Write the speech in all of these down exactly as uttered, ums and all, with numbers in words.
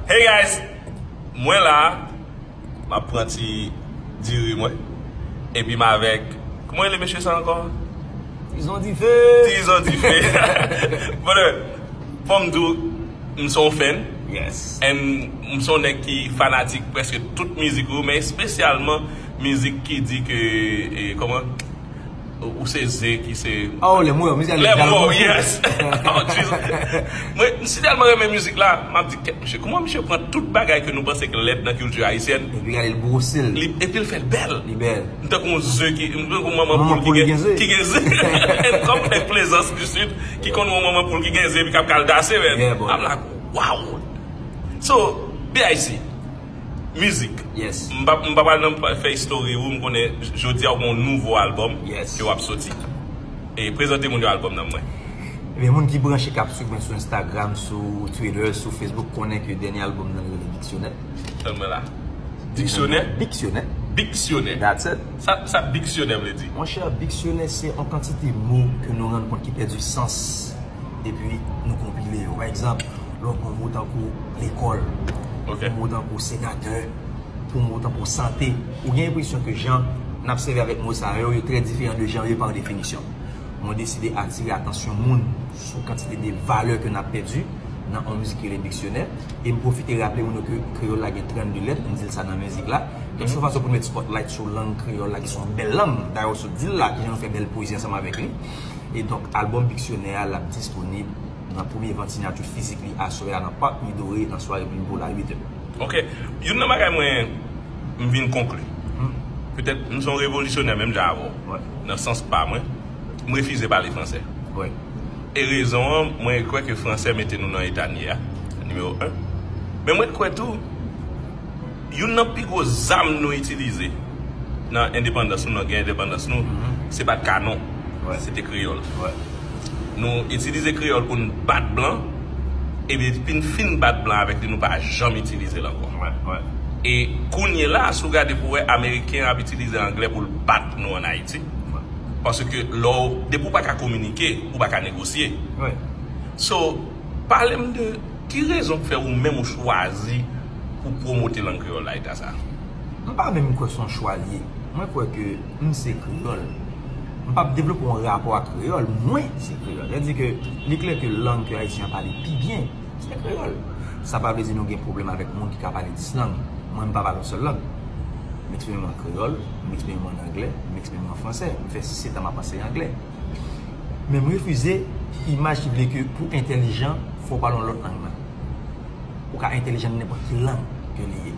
Hey guys, mwen la, m ap pran ti diri mwen, epi m avèk, kòman rele mesye sa ankò? Tizon dife. Tizon dife. Brother, fò m di w, m se yon fan. Yes. And m se yon nèg ki fanatik prèske tout mizik ou, men espesyalman mizik ki di ke, e, kòman? Ou se ze ki se. Oh, les morts, mizik. Les morts, yes. Oh, Jesus. Mwen, m si tèlman renmen mizik la, m ap di, kèt mesye, kòman misye pran tout bagay ke nou panse ki lèd nan kilti ayisyèn? Epi gade l bwose l. Li, epi l fè l bèl. Li bèl. M tankou yon ze ki, m tankou manman poul ki gen, ki gen ze. And kòm m fè Plaisance du Sud, ki konn yon manman poul ki gen ze, epi k ap kaldase, man. Yeah, boy. I'm like, wow. So, B I C, mizik. Yes. M pa, m pa pral nan fè istori ou, m konnen jodi a w gen yon nouvo albòm, yes, ke w ap soti. E prezante moun yo albòm nan mwen. Ebyen, moun ki branche, k ap swiv mwen sou Instagram, sou Twitter, sou Facebook, konnen ke dènye albòm nan rele Diksyonè. Tann mwen la. Diksyonè? Diksyonè. Diksyonè. That's it. Sa, sa diksyonè vle di? Monchè, diksyonè se yon kantite mo ke nou rann kont ki pèdi sans. Epi nou konpile yo. Pa egzanp, lè w pran mo tankou lekòl, ok, pran mo tankou senatè, pran mo tankou sante, ou gen enpresyon ke jan n ap sèvi avèk mo sa yo, yo trè diferan de jan yo ye pa definisyon. Mwen deside atire atansyon moun sou kantite de valè ke n ap pèdi nan yon mizik ki rele Diksyonè. E m pwofite raple moun yo ke kreyòl la gen trannde lèt, m di l sa nan mizik la. Donk, se yon fason pou n met spotlight sou lang kreyòl la, ki se yon bèl lang. Dayè, w sot di l la, kijan nou fè bèl pwezi ansanm avèk li. E donk, albòm Diksyonè a, l ap disponib nan premye vant siyati fizik li aswè a nan Park Midori nan sware Bimbo la, uit è. Ok. Youn nan bagay mwen, m vin konkli. Petèt, m se yon revolisyonè menm jan avè w. Nan sans pa mwen, m refize pale fransè. E rezon an, mwen kwè ke fransè mete nou nan eta n ye a, nimewo en. Men mwen kwè tou, youn nan pi gwo zam nou itilize nan endepandans nou, nan gen endepandans nou, se pa t kanon, se te kreyòl. Nou itilize kreyòl pou n bat blan, epi n fin bat blan avèk li, nou pa janm itilize l ankò. E kounye la, si w gade pou w wè, ameriken ap itilize anglè pou l bat nou ann Ayiti. Paske lè w, depi w pa ka kominike, ou pa ka negosye. So, pale m de ki rezon k fè ou menm ou chwazi pou pwomote lang kreyòl la eta sa? M pa menm kwè se yon chwa l ye. Mwen kwè ke m se kreyòl. M p ap devlope yon rapò ak kreyòl. Mwen se kreyòl. Sa vle di ke li klè ke lang ke ayisyen an pale pi byen, se kreyòl. Sa pa vle di nou gen pwoblèm avèk moun ki ka pale dis lang. Mwen, m pa pale yon sèl lang. M eksprime m an kreyòl, m eksprime m an anglè, m eksprime m an fransè. M fè sèt an m ap anseye anglè. Men m refize imaj ki vle ke pou entèlijan, fò w pale yon lòt lang nan. Ou ka entèlijan nan nenpòt ki lang ke li ye.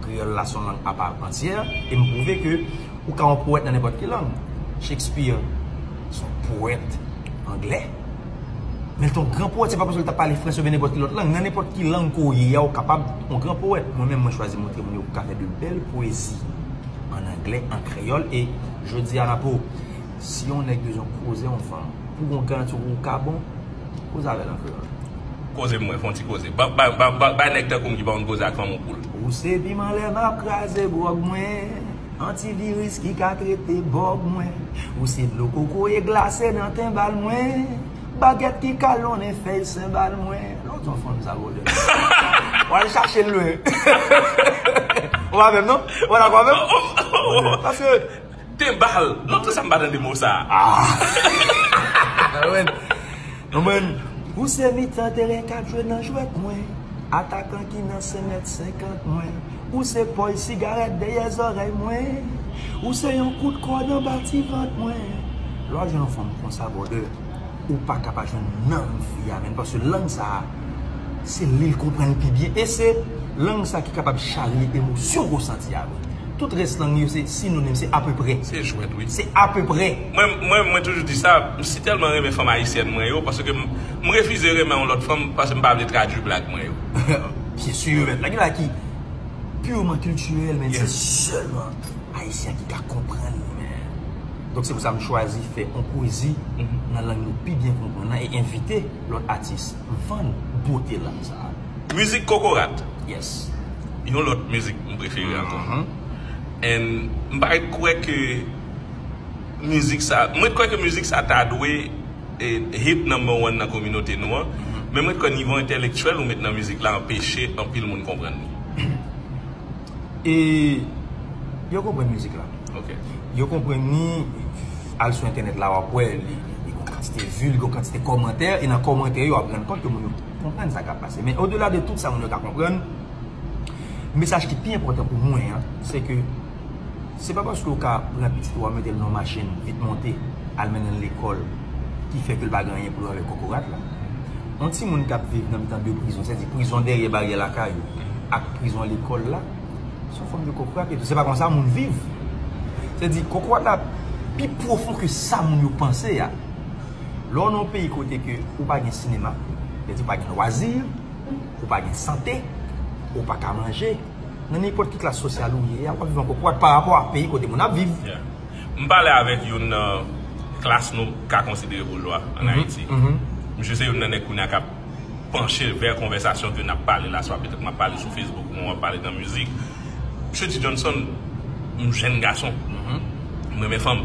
Kreyòl la se yon lang apa antyè, e m pwouve ke ou ka yon powèt nan nenpòt ki lang. Shakespeare se yon powèt anglè. Men l te yon gran powèt, se pa paske l t ap pale fransè oubyen nenpòt ki lòt lang. Nan nenpòt ki lang ke w ye a, ou kapab yon gran powèt. Mwen menm, mwen chwazi montre moun yo ou ka fè de bèl pwezi an anglè, an kreyòl, e jodi a, Napo, si yon nèg bezwen koze yon fanm, pou gon garanti ou ka bon, koze avè l an kreyòl. Koze m, mwen, fè yon ti koze. Ba, ba, ba, ba, bay nèg tankou m ki pa konn koze ak fanm yon kou. Ou se piman lè m ap kraze gwòg mwen, antiviris ki ka trete bòg mwen. Ou se dlo kokoye glase nan tenbal mwen, bagèt ki kalonnen fèy senbal mwen. Lòt yon fanm sa, brother. W al chache l lwen. Ou pa menm, non? Ou pa dakò avè m? Paske Tenbal. Lontan sa m pa tande mo sa. Ah. Konprann? Konprann? Ou se mitan teren k ap jwe nan jwèt mwen. Atakan ki nan senk mèt senkant mwen. Ou se pòy sigarèt dèyè zòrèy mwen. Ou se yon kout kòd anba ti vant mwen. Lè w jwenn yon fanm konsa, brother, ou pa ka pa jwenn nanm fi a, menm, paske lang sa a, se li l konprann pi byen. E se lang sa ki kapab charye emosyon w resanti a vre. Tout rès lang yo se sinonim, se apeprè. Se jwèt, wi. Se apeprè. Mwen, mwen, mwen toujou di sa, m si tèlman renmen fanm ayisyèn mwen yo, paske m, m refize renmen yon lòt fanm, paske m pa vle tradui blag mwen yo. Byen si, mèt. Lage la ki purman kiltirèl, men se sèlman ayisyen ki ka konprann li, men. Donk, se pou sa m chwazi fè yon pwezi nan lang nou pi byen konprann nan e envite lòt atis vann bote lang sa a. Mizik Kokorat. Yes. Yon lòt mizik m prefere ankò. And m pa ret kwè ke mizik sa, mwen kwè ke mizik sa ta dwe e, hit number one nan kominote nou an. Men mwen kwè nivo entèlektyèl ou met nan mizik la anpeche anpil moun konprann li. E yo konprann mizik la. Ok. Yo konprann li, al sou entènèt la, w ap wè, li, li, li gon kantite vi, li gon kantite kòmantè, e nan kòmantè yo, w ap rann kont ke moun yo konprann sa k ap pase. Men odela de tout sa moun yo ka konprann, mesaj ki pi enpòtan pou mwen an, se ke se pa paske w ka pran pitit ou a mete l nan machin, vit monte, al mennen l lekòl, ki fè ke l pa gen anyen pou l wè avèk kokorat la. Yon timoun k ap viv nan mitan de prizon, sètadi prizon dèyè baryè lakay ou, ak prizon lekòl la, se yon fòm de kokorat etou. Se pa konsa moun viv. Sètadi kokorat la pi pwofon ke sa moun yo panse a. Lè w nan yon peyi kote ke ou pa gen sinema, sètadi ou pa gen lwazi, ou pa gen sante, ou pa ka manje, nan nenpòt ki klas sosyal ou ye a, w ap viv an kokorat pa rapò a peyi kote moun ap viv. Yeah. M pale avèk youn nan klas nou ka konsidere boujwa ann Ayiti. Misye se youn nan nèg kounye a k ap panche vè konvèsasyon ke n ap pale la, swa petèt m ap pale sou Facebook, mwen w ap pale nan mizik. Misye di, Johnson, m jèn gason. M renmen fanm.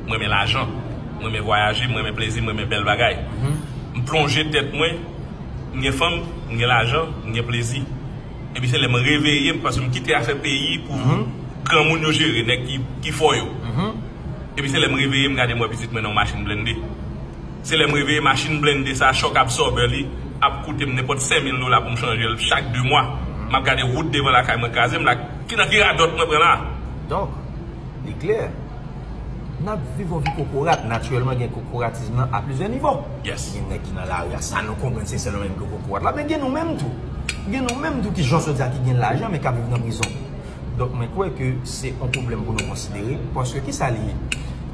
M renmen lajan. M renmen vwayaje, m renmen plezi, m renmen bèl bagay. M plonje tèt mwen, m gen fanm, m gen lajan, m gen plezi. Epi se lè m reveye m, paske m kite afè peyi pou granmoun yo jere, nèg ki, ki fò yo. Epi se lè m reveye m, gade m wè pitit mwen nan yon machin blende. Se lè m reveye machin blende sa, chòk absòbè li ap koute m nenpòt senk mil dola pou m chanje l chak de mwa. M ap gade wout devan lakay mwen kraze, m la, ki nan ki radòt mwen pran la? Donk, li klè, n ap viv yon vi kokorat. Natirèlman, gen kokoratis nan a plizyè nivo. Yes. Gen nèg ki nan lari a, sa nou konprann, se sèlman menm ki kokorat la. Men gen nou menm tou. Gen nou menm tou ki, jan w di a, ki gen lajan, men k ap viv nan prizon. Donk, mwen kwè ke se yon pwoblèm pou nou konsidere, paske kisa li ye?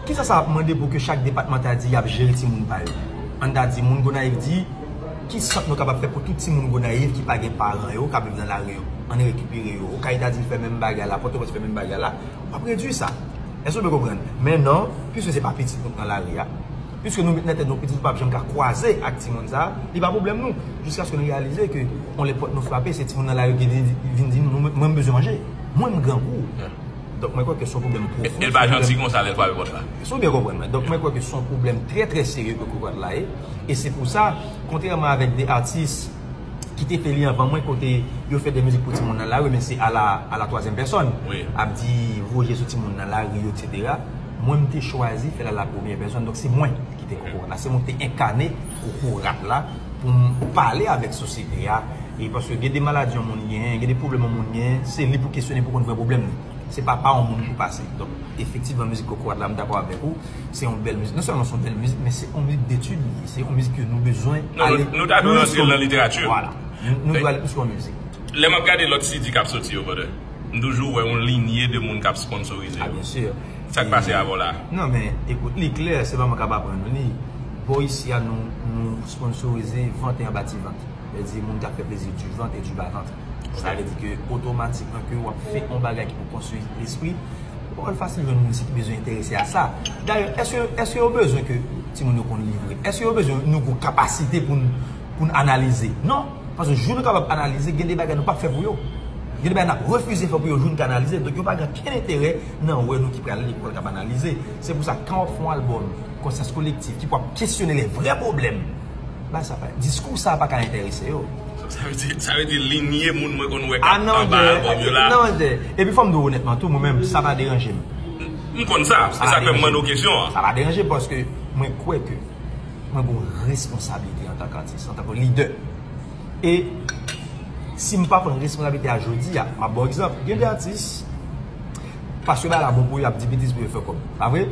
Kisa sa ap mande pou ke chak depatman ta di y ap jere timoun pa yo? Ann ta di, moun Gonayiv di, ki sant nou kapab fè pou tout timoun Gonayiv ki pa gen paran yo, k ap viv nan lari yo? Ann rekipere yo. Okay ta di l fè menm bagay la, Pòtoprens fè menm bagay la, w ap redui sa. Èske w byen konprann? Men non, piske se pa pitit nou k nan lari a, piske nou met nan tèt nou pitit nou p ap janm ka kwaze ak timoun sa a, li pa pwoblèm nou. Jiskaske nou reyalize ke yon lè pòt nou frape, se timoun nan lari ki vin, vin di nou, nou, mwen m bezwen manje. Mwen m grangou. Donk mwen kwè ke se yon pwoblèm pwofon. E l pa janti konsa lè l frape pòt la. Èske w byen konprann mwen? Donk mwen kwè ke se yon pwoblèm trè, trè serye ke kokorat la ye. E se pou sa, kontrèman avèk de atis ki te fè li anvan mwen, kote yo fè de mizik pou timoun nan lari, men se a la, a la twazyèm pèsòn. Ap di voye sou timoun nan lari yo, etsetera. Mwen, m te chwazi fè l a la premyè pèsòn, donk se mwen ki te kokorat la. Se mwen ki te enkane kokorat la pou m pale avèk sosyete a. E paske gen de maladi yon moun genyen, gen de pwoblèm yon moun genyen, se li pou kesyone pou konn vrè pwoblèm li. Se pa pa yon moun pou pase. Donk, efektivman, mizik kokorat la, m dakò avèk ou. Se yon bèl mizik. Non sèlman se yon bèl mizik, men se yon mizik detid li ye. Se yon mizik ke nou bezwen ale plis sou li. Nou ta dwe rantre l nan literati. Vwala. Nou, nou dwe ale plis lwen mizik. Lè m ap gade lòt C D k ap soti yo, brother, m toujou wè yon linye de moun k ap sponsorize yo. Ah, byen si. Sa k pase avè w la? Non, men, ekout, li klè, se pa mwen k ap aprann nou li. Bò isi a, nou, nou sponsorize vant e anba ti vant. Vle di, moun k ap fè plezi du ventre et du bas ventre. Sa vle di ke otomatikman ke w ap fè yon bagay ki pou konstwi lespri, pawòl fasil jwenn moun isi ki bezwen enterese a sa. Dayè, èske, èske yo bezwen ke timoun yo konn li vre? Èske yo bezwen nou gon kapasite pou n, pou n analize? Non. Paske jou nou kapab analize, gen de bagay nou p ap fè pou yo. Gen de bagay n ap refize fè pou yo, jou n ka analize. Donk, yo pa gen okenn enterè nan wè nou ki pral lekòl k ap analize. Se pou sa, kan w ap fè yon albòm, Konsyans Kolektif, ki pou ap kesyone lè vrè pwoblèm, bagay sa pa, diskou sa pa ka enterese yo. Sa vle di, sa vle di linye moun mwen konn wè k ap anba albòm yo la. Non, non, non. Epi fò m di w onètman tou, mwen menm, sa pa deranje m. M konn sa, se sa k fè m mande w kesyon an. Sa pa deranje m paske mwen kwè ke mwen gen yon responsablite antanke atis, antanke lidè. E si m pa pran responsablite a jodi a, m ap ba w egzanp. Gen de atis, paske bagay la bon pou yo, y ap di betiz pou yo fè kòb. Pa vre?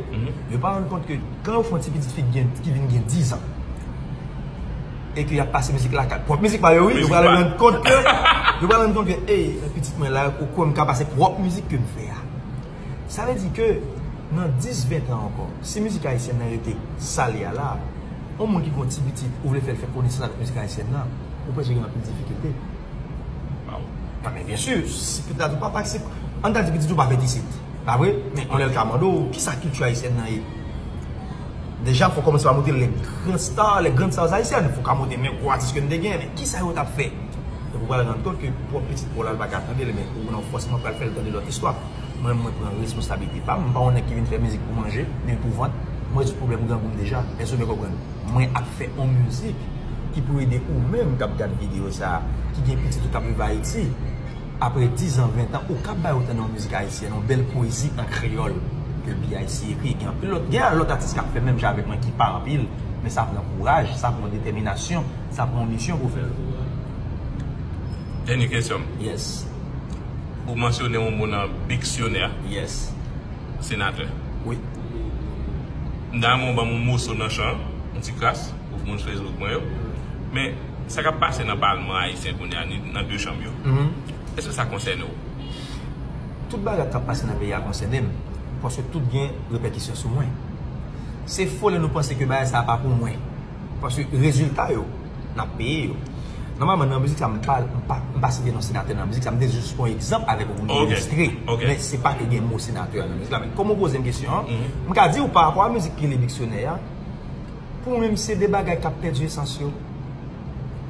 Yo pa rann kont ke kan yo fè yon ti pitit fi ki gen, ki vin gen diz an, e ke y ap pase mizik lakay, pwòp mizik pa yo, wi, yo pral rann kont ke, yo pral rann kont ke, ey, pitit mwen la, ou kwè m ka pase pwòp mizik ke m fè a? Sa vle di ke nan dis, ven tan ankò, si mizik ayisyèn nan rete sa l ye a la, yon moun ki gen yon ti pitit, ou vle fè l fè konesans avèk mizik ayisyèn nan, ou panse gen anpil difikilte? Waw. Non, men byen si, si pitit la di w, papa, se, ann ta di pitit ou pa fèt isit, pa vre? Men yon lè l ka mande w, kisa kilti ayisyèn nan ye? Deja, fò w kòmanse pa montre l les grands stars, les grandes stars haïtiennes. Fò w ka montre men gwo atis ke n te gen, men kisa yo t ap fè? Epi w pral rann kont ke pwòp pitit pa w la, l pa ka tande l, men ou nan fòseman pral fè l tande lòt istwa. Mwen, mwen pran responsablite pa m. M pa yon nèg ki vin fè mizik pou manje, men pou vant. Mwen rezoud pwoblèm grangou m deja. Èske w byen konprann? Mwen ap fè yon mizik ki pou ede ou menm k ap gad videyo sa a, ki gen pitit ou k ap viv Ayiti. Apre diz an, ven tan, ou kab bay yo tande yon mizik ayisyèn, yon bèl pwezi an kreyòl ke B I C ekri. Gen anpil lòt, gen lòt atis k ap fè menm jan avèk mwen ki pa anpil, men sa pran kouraj, sa pran detèminasyon, sa pran yon misyon pou fè l. Dènye kesyon m. Yes. Ou mansyone yon mo nan diksyonè. Yes. Senatè. Wi. M ta renmen w ban m yon moso nan chan, yon ti kras, pou moun Facebook mwen yo. Men, sa k ap pase nan palman ayisyen kounye a, ni nan de chanm yo, èske sa konsène w? Tout bagay k ap pase nan peyi a konsène m, paske tout gen repèkisyon sou mwen. Se fo lè nou panse ke bagay sa a pa pou mwen. Paske rezilta yo, n ap peye yo. Nòmalman, nan mizik sa, m pa, m pa, m pa site non senatè nan mizik sa. M te jis pran egzanp avèk ou pou m ilistre. Men se pa ke gen mo senatè a nan mizik la. Men kòm ou poze m kesyon an, m ka di w pa rapò a mizik ki rele Diksyonè a, pou mwen menm, se de bagay k ap pèdi esans yo.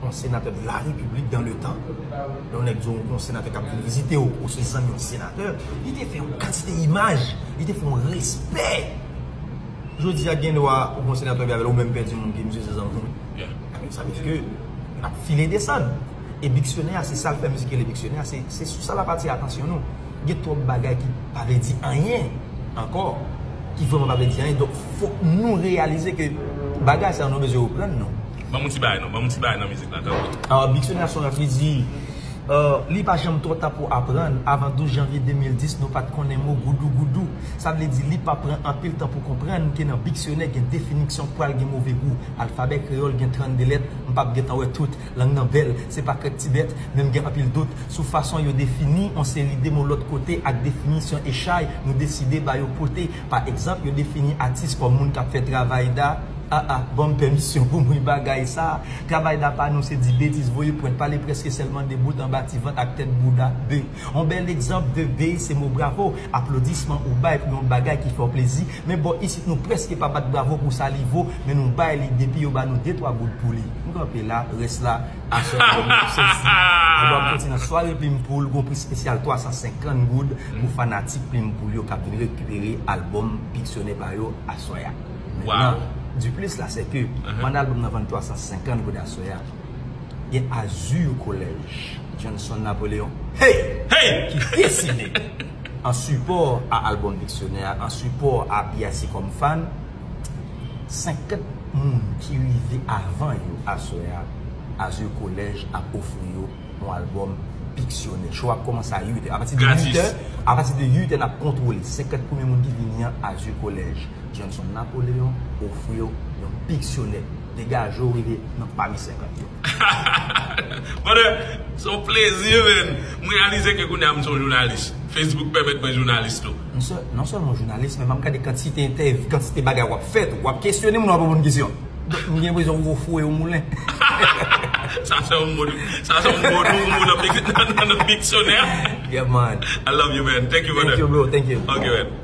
Yon senatè de la repiblik dans le temps. Lè yon nèg di w yon senatè k ap vin vizite w, ou se zanmi yon senatè, li te fè yon kantite imaj, li te fè yon respè. Jodi a, gen dwa ou gon senatè avè l, ou menm pèdi moun ki misye se zanmi w. Sa vle di ke n ap file desann. E diksyonè a, se sa l fè mizik rele Diksyonè a, se, se sou sa l ap atire atansyon nou. Gen twòp bagay ki pa vle di anyen ankò, ki vrèman pa vle di anyen. Donk, fòk nou reyalize ke bagay sa yo, nou bezwen reprann nou. Ban m yon ti bagay non, ban m yon ti bagay nan mizik la, tanpri. Ah, Diksyonè a se yon rap, li di, Euh, li pa janm twò ta pou aprann. Avan douz janvye de mil dis, nou pa t konnen mo goudougoudou. Sa vle di li pa pran anpil tan pou konprann ke nan diksyonè gen definiksyon pral gen move gou. Alfabè kreyòl gen trannde lèt, m p ap gentan wè tout. Lang nan bèl, se pa krèk ti bèt, men m gen anpil dout sou fason yo defini yon seri de mo lòt kote ak definisyon echay nou deside ba yo pote. Pa egzanp, yo defini atis kòm moun k ap fè travay da, A a, ban m pèmisyon pou m ri bagay sa. Travay da pa nou se di betiz, voye pwent, pale prèske sèlman de bout anba ti vant ak tèt bouda. B. On bèl egzanp de B se mo bravo, aplodisman ou bay pou yon bagay ki fè w plezi. Men bò isit nou prèske pa bat bravo pou sa li vo, men nou bay li depi yo ba nou de twa goud pou li. M kanpe la, rès la, aswè a nou ap sezi. Nou ap soti nan sware Plim Poul, gon pri espesyal twa san senkant goud pou fanatik Plim Poul yo k ap vin rekipere albòm Diksyonè pa yo aswè a. Mentnan, diplis la, se ke pandan albòm nan vann twa san senkant goud aswè a, gen Azur Collège, Johnson Napoléon, hey! Hey! Ki deside, an sipò a albòm Diksyonè a, an sipò a B I C kòm fan, senkant moun ki rive avan yo aswè a, Azur Collège ap ofri yo yon albòm Diksyonè. Show ap kòmanse a uit è. Apati de uit è, apati de uit è, n ap kontwole senkant premye moun ki vini an, Azur Collège, Johnson Napoléon, ofri w yon diksyonè. Degaje w rive nan pami senkant yo. Brother, se yon plezi, man. M reyalize ke kounye a m se yon jounalis. Facebook pèmèt mwen jounalis tou. M se, non sèlman jounalis, men m ap gade kantite entèv-, kantite bagay w ap fè tou. W ap kesyone moun, w ap reponn kesyon. Donk, m gen enpresyon ou foure yon moulen. Sa se yon mo, sa se yon mo nou, mo nan dik-, nan, nan diksyonè. Yeah, man. I love you, man. Thank you, brother. Thank you, bro. Thank you. Ok, man.